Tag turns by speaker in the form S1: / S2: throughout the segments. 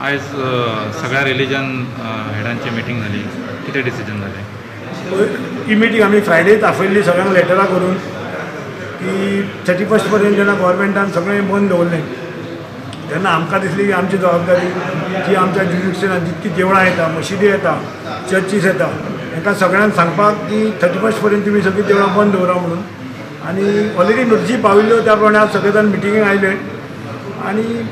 S1: आयज सगळ्या religion हेडांची meeting जाली. कितें डिसिजन जालें?
S2: ही मिटींग आमी फ्रायडेच आपयल्ली सगळ्यांक लेटरां करून की 31 पर्यंत जेन्ना गोवोरमेंटान सगळें बंद दवरलें तेन्ना आमकां दिसली की आमची जबाबदारी जी आमच्या ज्युरिडिक्शनान जितकी देवळां येता, मशिदी येता, चर्चीस येता, हांकां सगळ्यांक सांगपाक की 31 पर्यंत तुमी सगळीं देवळां बंद दवरा म्हणून. आनी ऑलरेडी नोटीसी पाविल्ल्यो, त्या प्रमाणे आज सगळे जाण मिटिंगेक आयले. आनी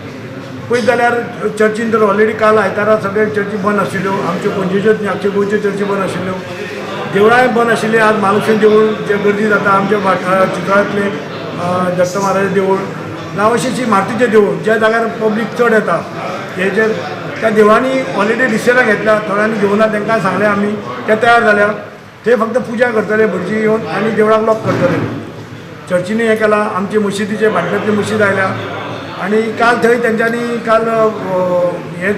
S2: पळयत जाल्यार चर्चीन तर ऑलरेडी काल आयतारा सगळे चर्ची बंद आशिल्ल्यो. आमच्यो पणजेच्योच न्ही, आमच्यो गोंयच्यो चर्ची बंद आशिल्ल्यो, देवळांय बंद आशिल्ली. आज महालक्ष्मी देवूळ जे गर्दी जाता, आमच्या चितळांतलें दत्त महाराज देवूळ, नावाशीची मारुतीचें देवूळ, ज्या जाग्यार पब्लीक चड येता हेजेर त्या देवळांनी ऑलरेडी डिसिजनां घेतल्या. थोड्यांनी घेवना, तांकां सांगलें आमी, ते तयार जाल्या. ते फक्त पुजा करतले भटजी येवन आनी देवळाक लॉक करतले. चर्चीनी हें केलां. आमची मशिदीचे भाटल्यांतली मशीद आयल्या आनी काल थंय तेंच्यांनी काल हें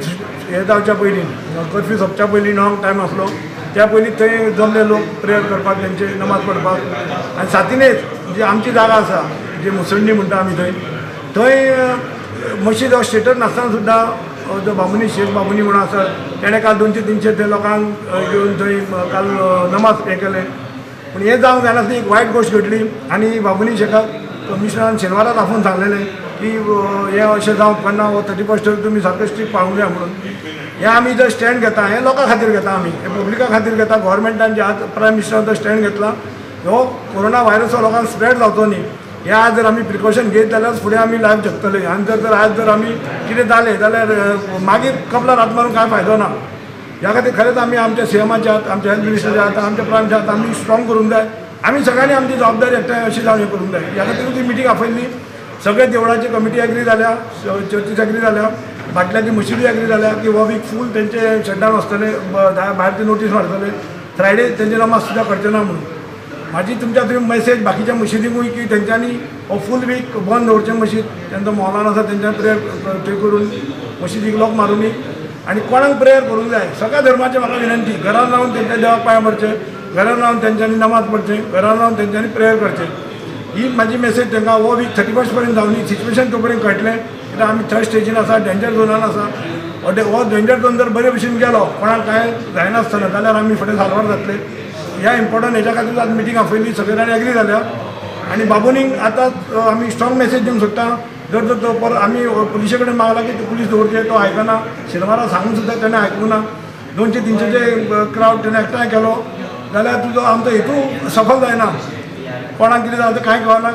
S2: हें जावच्या पयलीं, कर्फ्यू सोंपच्या पयलीं 9 टायम आसलो, त्या पयलीं थंय जमले लोक प्रेयर करपाक, तेंचे नमाज पडपाक. आनी सातिनेच जी आमची जागा आसा, जी मुसंडी म्हणटा आमी, थंय थंय मशीद हो स्टेटस नासतना सुद्दां जो बामुनी, शेख बामुनी म्हणून आसा, तेणें काल 200-300 थंय लोकांक घेवन थंय काल नमाज हें केलें. पूण हें जावंक जायनासली एक वायट गोश्ट घडली आनी बाबुनी शेखाक कमिशनरान शेनवाराच आपोवन सांगलेलें की हें अशें जावंक उपकारना, हो 31 तुमी सारकें स्ट्रीक पाळूंक जाय म्हणून. हें आमी जर स्टँड घेता, हें लोकां खातीर घेता, आमी हें पब्लिका खातीर घेता. गोवोरमेंटान जे आज प्रायम मिनिस्टरान जो स्टँड घेतला, हो कोरोना व्हायरस हो लोकांक स्प्रेड जावचो न्ही, हें आज जर आमी प्रिकॉशन घेत जाल्यार फुडें आमी लायफ जगतले. आनी जर तर आज जर आमी कितें जालें जाल्यार मागीर कपलार हात मारून कांय फायदो ना. ह्या खातीर खरेंच आमी आमच्या सीएमाच्या हात, आमच्या हेल्थ मिनिस्टराच्या हात, आमच्या प्रायमच्या हात आमी स्ट्रॉंग करूंक जाय. आमी सगळ्यांनी आमची जबाबदारी एकठांय अशी जावन हें करूंक जाय. ह्या खातीर ती मिटींग आपयल्ली. सगळे देवळाची कमिटी एग्री जाल्या, चर्चीस एग्री जाल्या, बाटल्याची मशिदी एग्री जाल्या की हो वीक फूल तेंचे शटडावन आसतले, भायर ती नोटीस मारतले, फ्रायडे तेंचे नमाज सुद्दां करचे ना म्हणून. म्हाजी तुमच्या थंय मेसेज बाकीच्या मशिदींकूय की तेंच्यांनी हो फूल वीक बंद दवरचें मशीद. तेंचो मौलाना आसा, तेंच्यानी प्रेयर थंय करून मशिदीक लॉक मारुनी आनी कोणाक प्रेयर करूंक जाय, सगळ्या धर्माचे म्हाका विनंती, घरान रावन तेंच्या देवाक पांय पडचे, घरान रावन तेंच्यांनी नमाज पडचें, घरान रावन तेंच्यांनी प्रेयर करचें, ही म्हाजी मेसेज तांकां. हो वीक 31 पर्यंत जावनी, सिच्युएशन तो पर्यंत कळटलें, कित्याक आमी थर्ड स्टेजीन आसा, डेंजर झोनान आसा. हो डेंजर झोन जर बरे भशेन गेलो, कोणाक कांय जायनासतना, जाल्यार आमी फुडें साल्वार जातले. ह्या इम्पॉर्टंट हेच्या खातीर आज मिटींग आपयली. सगळे जाण एग्री जाल्या आनी बाबुनीक आतां आमी स्ट्रॉंग मेसेज दिवंक सोदता. जर जर तो परत आमी पुलिशे कडेन मागला की पुलीस दवरचे, तो आयकना. शेनवारा सांगून सुद्दां तेणें आयकूंक ना. 200-300चे क्रावड तेणें एकठांय केलो जाल्यार तुजो आमचो हेतू सफल जायना. कोणाक कितें जाता कांय कळना.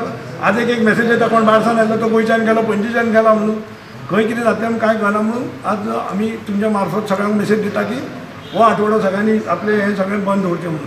S2: आज एक एक मेसेज येता, कोण बारसान आयलो तो गोंयच्यान गेलो, पणजेच्यान गेला म्हणून. खंय कितें जातलें म्हणून कांय कळना. म्हणून आज आमी तुमच्या मार्फत सगळ्यांक मेसेज दिता की हो आठवडो सगळ्यांनी आपलें हें सगळें बंद दवरचें म्हणून.